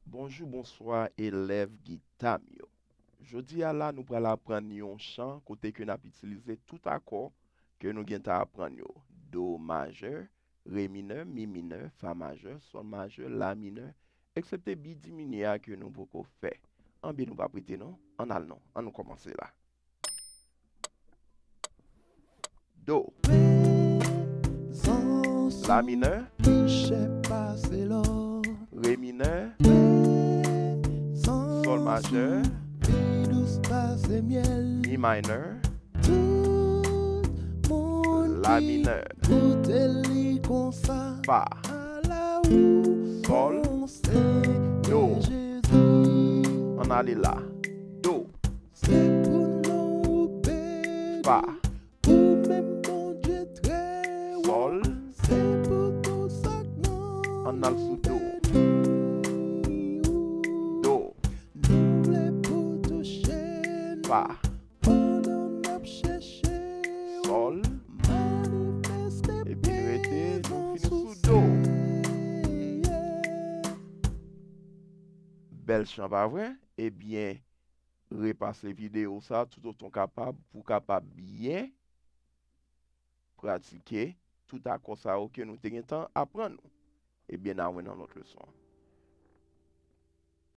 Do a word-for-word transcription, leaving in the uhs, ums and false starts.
Bonjou, bonswa, elèv gita m yo. Jodi a la, nou pral aprann yon chan kote ke n ap itilize tout akò ke nou gentan aprann yo. Do majè, re minè, mi minè, fa majè, sòl majè, la minè, eksepte bi diminye a ke nou poko fè. Anben, nou p ap rete non, ann al non, ann nou kòmanse la. Do. La minè. Re minè. Sòl majè. Mi minè. La minè. Fa. Sòl. Do. Ann ale la. Do. Fa. Sòl. Ann al sou do. Do. Fa. Sòl. Epi n rete, nou fini sou do. Bèl chan, pa vre? Ebyen, repase videyo sa toutotan w kapab pou w kapab byen pratike tout akò sa yo ke nou te gentan aprann ou. Ebyen, n a wè nan lòt leson an.